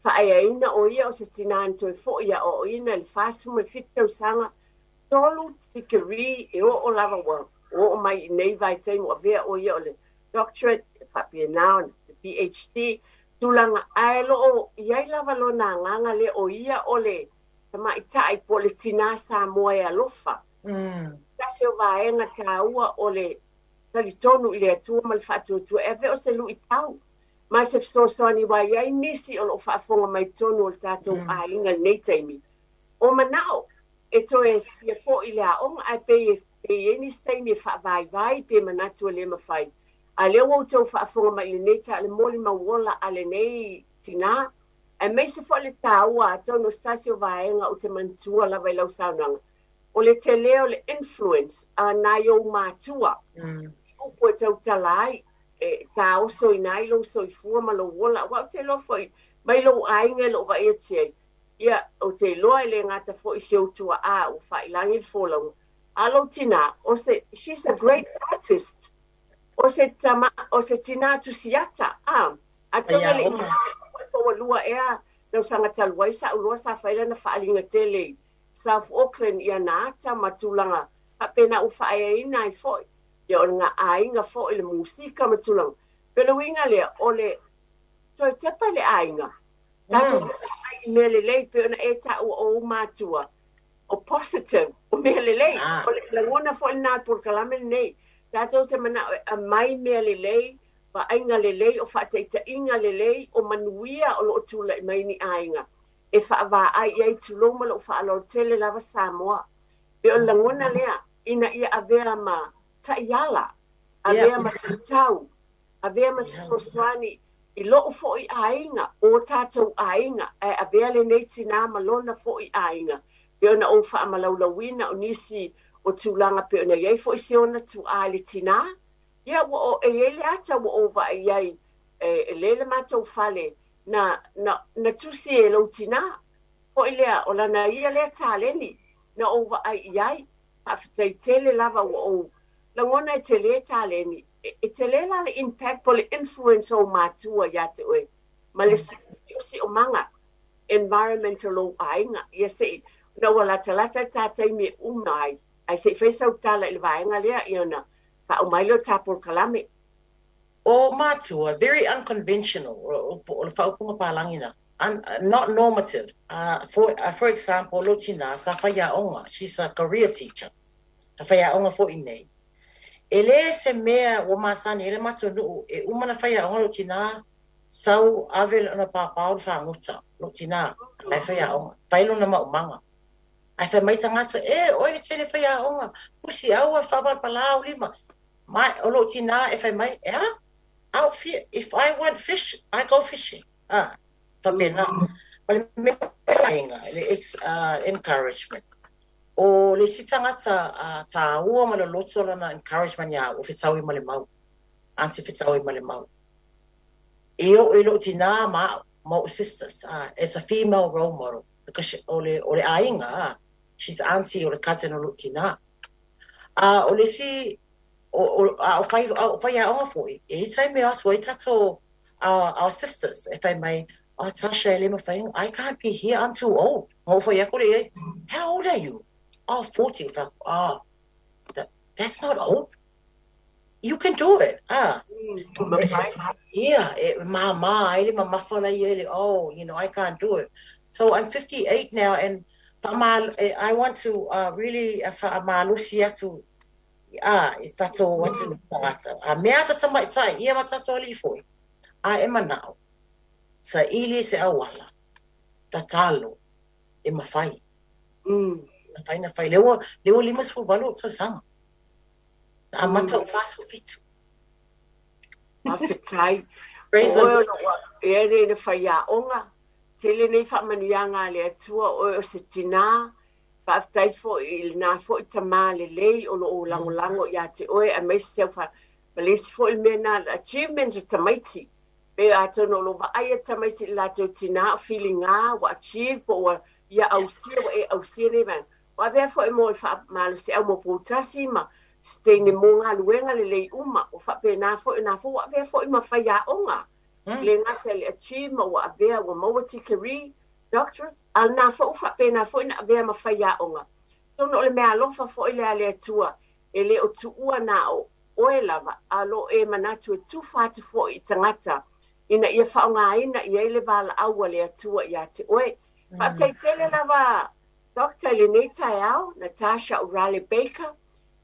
Faaeaina o ia o se tinā na toe foi i aoaoina i le 47 tausaga, 3 tikeri e oo lava ua oo mai i nei vaitaimi ua avea o ia o le doctorate, e faapena ona le PHD, tulaga ae lo o i ai lava lona agaga lea o ia o le tamaitai po o le tinā Samoa e alofa. Tasi o vaega taua o le talitonu i le Atua ma le faatuatua e avea o se luitau ma se fesoasoani aua e i ai nisi o lo o faafofoga mai totonu o le tatou aiga i lenei taimi, o manao e toe fia foi i le aoga ae pei e pei e i ai nisi taimi e faavaivai pe manatu e le mafai. A o lea ua outou faafofoga mai i lenei taeao i le molimau ola a lenei tinā, aemaise foi le taua, atonu o se tasi o vaega ou te manatua lava i lau saunoaga, o le tele o le influence a nai ou matua i upu e tautala ai, e taosoina ai lou soifua ma lou ola. Aua ou te iloa foi mai lou aiga e lou vaai atu ai, ia, ou te iloa e le gata foi i si ou tuaa ua faailagi le folauga, a o lou tinā, o se, she's a great artist. O se tama, o se tinā tusiata, a, atonu e le i malaga po ua lua ea tausaga talu ai sa ou iloa sa fai lana faaaliga tele i South Auckland i ana ata ma tulaga faapena ua faaeaina ai foi ia o le aiga foi le musika ma tulaga. Pei o le uiga lea o le toe tepa i le aiga, tatou te vaai i mea lelei pei ona e taua o ou matua, o positive, o mea lelei. O le lagona foi lena o le polokalame lenei, tatou te manao e aumai mea lelei, vaaiga lelei, o faataitaiga lelei, o manuia o lo o tulai mai i ni aiga e faavaai i ai, tulou ma lou faaaloalo tele lava Samoa. Pei o le lagona lea, ina ia avea ma taiala, avea ma tatau, avea ma fesoasoani i lou foi aiga, o tatou aiga, ae avea lenei tinā ma lona foi aiga, pei ona ou faamalaulauina o nisi o tulaga pei ona i ai foi si ona tuaa i le tinā, ia ua o, e i ai le ata ua ou vaai i ai, e le le matou fale, na, na, na tusi e lou tinā, foi lea, o lana ia lea taleni na ou vaai i ai, faafetai tele lava ua ou lagona e tele taleni, e tele la le impact po o le influence o ou matua ia te oe ma le siosiomaga, environment o lou aiga. Ia se i, ona ua latalata le ta taimi e uma ai, ae se i fai sau tala i le vaega lea, ia ona faauma ai lea o le ta polokalame. O matua, very unconventional, o le faaupuga palagi na, not normative. For example, lou tinā, sa faiaoga, she's a career teacher, na faiaoga foi nei. E le se mea ua masani ai le matou nuu, e uma na faiaoga lou tinā, sau ave lona pāpā o le fagota, lou tinā, la e faiaoga, fai lona maumaga. Ae fai mai tagata, e, oe le tele faiaoga, pusi aua, faapalapala au lima. Ma o lou tinā e fai mai, e a? Au fia, if I want fish, I go fishing. A, faapena. Ma le mea aiga, le ex, encouragement. O le isi tagata tāua ma loloto lana encouragement ia au, o Fetaui ma le Mau. Aunty Fetaui ma le Mau. E oo i lou tinā ma au, ma ou sisters, as a female role model, because she, o le, o le aiga, she's aunty o le cousin o lou tinā. A o le isi, o, o, a o fai, a o faiaoga foi, e i ai taimi e o atu ai tatou, our, our sisters, e fai mai, oh Tasha, e le mawhai, I can't be here, I'm too old. Nga ou fai aku le iai, how old are you? Oh, 40. Ou fai aku, oh, that, that's not old. You can do it. Ah. Ia, e māmā ai le mamafa la ia le, oh, I can't do it. So I'm 58 now and I want to really faamalosi atu i tatou atunuu tagata. A mea ata tamaitai, ia ma tatou alii foi. A e manao, saili se auala, tatalo, e mafai. Mafai na fai. Lea ua 58 ou tausaga. Na amata ou 47. Faafetai. O oe ona ua e le na faiaoga, tele nei faamanuiaga a le Atua, o oe o se tinā, faafetai foi i lenā foi tamā lelei o lo o lagolago ia te oe aemaise si au ma le isi foi mea na achievements o tamaiti. Pe atonu o lo o vaaia tamaiti i le latou tinā o filiga ua achieve po ua ia ausia ua e ausia nei vaega. Ua avea foi mo le faamalosiau mo Poutasi ma se teine mo galuega lelei uma. Ua faapena foi ona foi ua avea foi ma faiaoga. Le gata i le achieve ma ua avea ua maua tikeri, doctorate, a lena foi ua faapena foi na avea ma faiaoga. Atonu o le meaalofa foi lea a le Atua e le o tuua na o oe lava, a o lo o e manatu e tufa atu foi i tagata ina ia faaaogaina i ai le valaau a le Atua ia te oe. Faafetai tele lava Doctor i lenei taeao, Natasha Urale Baker.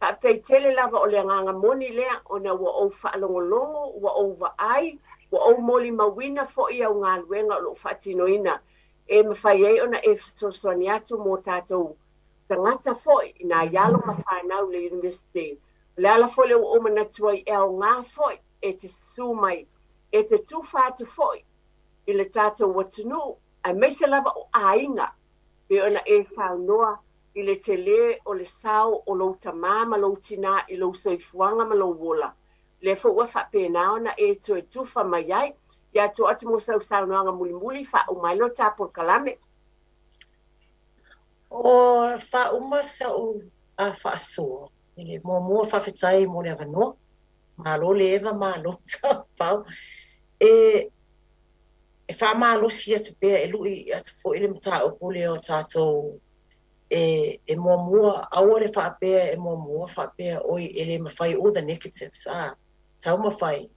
Faafetai tele lava o le agaga moni lea ona ua ou faalogologo, ua ou vaai, ua ou molimauina foi au galuega o lo o faatinoina e mafai ai ona e fesoasoani atu mo tatou tagata foi i nai alo ma fanau i le University. O le ala foi lea ua ou manatu ai e aoga foi e te susu mai, e te tufa atu foi i le tatou atunuu, aemaise lava o aiga, pei ona e saunoa i le tele o le sao o lou tamā ma lou tinā i lou soifuaga ma lou ola. Lea foi ua faapena ona e toe tufa mai ai. Ia tuu atu mo sau saunoaga mulimuli faauma ai lea o ta polokalame. O faauma sa'u a faasoa i le muamua, faafetai mo le avanoa. Malo le eva, malo taupau. E faamalosi atu pea e lu'i atu foi le mataupu lea o tatou e muamua aua le faapea e muamua faapea oi e le mafai, all the negatives, taumafai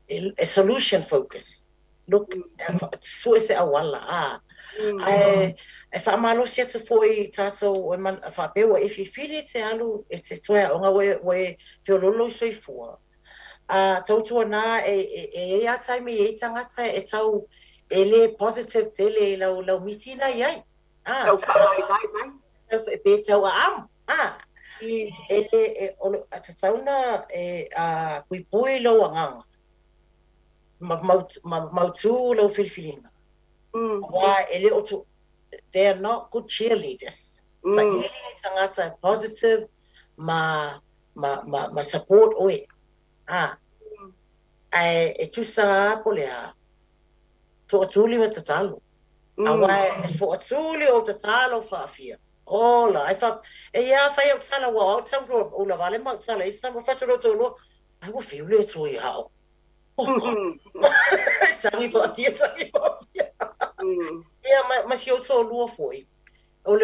e solution focus, look, sue se auala ae e faamalosi atu foi tatou e faapea ua e filifili e te alu e te toe aoga ua e feoloolo i soifua tautuana e i ai a taimi e i tagata e tau e le positive tele i lau miti na i ai. Tau faavaivai mai. Tau pe tau aamu. E le e, o le tatauna e puipui lou agaga ma mautū lau filifiliga. Aua e le o tu, they are not good cheerleaders. Saili ni tagata positive ma support oe. Ae e tusa a po le a toatuli ma tatalo. Aua e foatuli o tatalo faafia. Ola, ai fa e ia fai au tala ua au tau ro ula vale ma tala isa mo fatu ro tolo. Ai ua fiu le tu i hao. Tangi faafia, tangi faafia. Ia ma si o toalua foi. O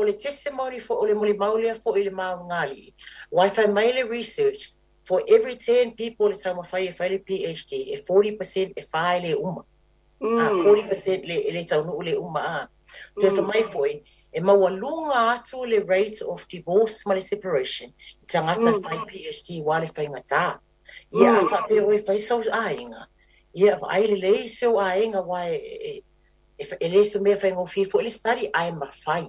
le testimony fo o le molimau lea foi le maungali. Wi-Fi mai le research, for every 10 people le taumafai e fai le PhD, e 40% e fai le uma. 40% le taunuu le uma a. Toe fa mai foi, e maualuga atu le rate of divorce ma le separation i tagata fai PhD wa le faigata. Ia a faapea oe fai sau aiga. Ia vaai lelei seu aiga wa e le se mea faigofie foi le study ae mafai.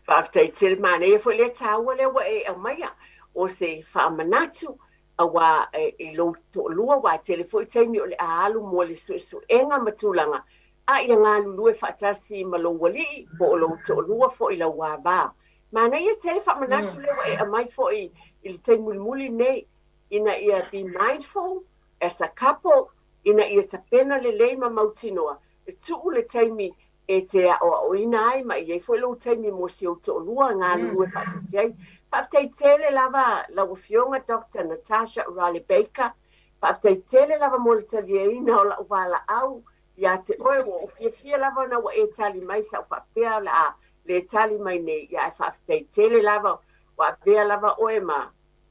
Faafetai tele, manaia foi le taua lea ua e aumaia o se faamanatu auā i lou toalua ua tele foi taimi o le a alu mo le suesuega ma tulaga a ia galulue faatasi ma lou alii po o lou toalua foi lau avā. Manaia tele faamanatu lea ua e aumai foi i le taimi mulimuli nei ina ia be mindful as a couple ina ia tapena lelei ma mautinoa e tuu le taimi e te aoaoina ai ma i ai foi lou taimi mo si ou toalua galulue faatasi ai. Faafetai tele lava lau Afioga Dr. Natasha Riley Baker. Faafetai tele lava mo le taliaina o lau valaau ia te oe. Ua ou fiafia lava ona ua e tali mai sa ou faapea o le a le tali mai nei. Ia ae faafetai tele lava ua avea lava oe ma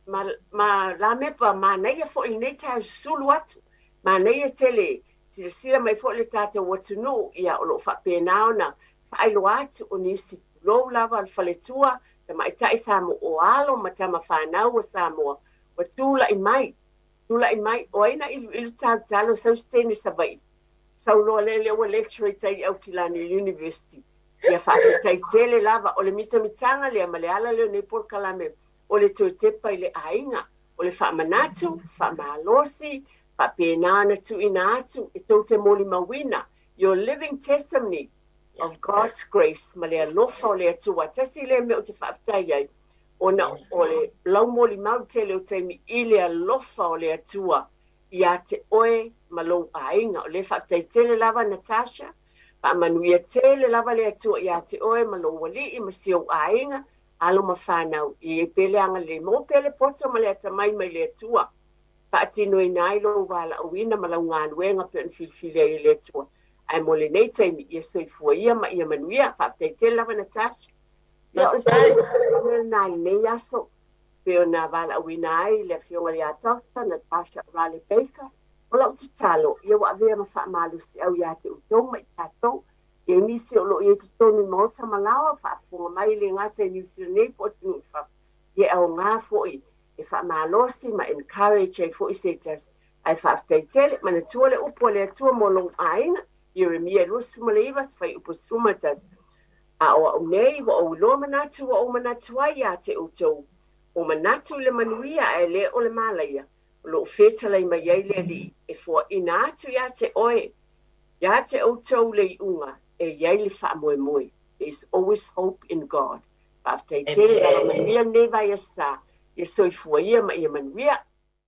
ma, ma Lamepa, manaia foi lenei taeao susulu atu. Manaia tele, silasila mai foi le tatou atunuu, ia o lo o faapena ona faailoa atu o nisi pulou lava o le faletua, tamaitai Samoa o alo ma tama fanau a Samoa, ua tulai mai, tulai mai, o ai na iluilu talotalo sau se teine Savaii, sau loa lele ua lecture i tai i Aukilani University. Ia faafetai tele lava, o le mitamitaga lea ma le ala lea o nei polokalame o le toe tepa i le aiga, o le faamanatu, faamalosi, faapena ona tuuina atu e tou te molimauina, your living testimony of God's grace ma le alofa o le Atua. Tasi lea mea ou te faafetai ai, ona o le lau molimau tele o taimi i le alofa o le Atua ia te oe ma lou aiga. O lea faafetai tele lava Natasha, faamanuia tele lava le Atua ia te oe ma lou alii ma si ou aiga, alo ma fanau, ia i ai pea le agalelei, maua pea le poto ma le atamai mai le Atua, faatinoina ai lou valaauina ma lau galuega pei ona filifili ai e le Atua. Ae mo lenei taimi, ia soifua ia ma ia manuia. Faafetai tele lava Natasha. Ia o le mea lena i lenei aso, pei ona valaauina ai le Afioga ia Doctor Natasha Riley Baker. O lau tatalo, ia ua avea ma faamalosiau ia te outou ma i tatou, e i ai nisi o lo o i ai i totonu i maota ma laoa, faafofoga mai e le gata i Niu Sila nei po o atunuu i fafo, ia e aoga foi e faamalosi ma encourage ai foi se tasi. Ae faafetai tele, manatua le upu a le Atua mo lou aiga, Ieremia 29, fuaiupu 11. A o au nei, ua ou iloa manatu ua ou manatu ai ia te outou, o manatu i le manuia ae le o le malaia, o lo o fetalai mai ai le Alii e foaina atu ia te oe, ia te outou le iuga e i ai le faamoemoe. There is always hope in God. Faafetai tele, lava manuia lenei vaiaso sa, ia soifua ia ma ia manuia.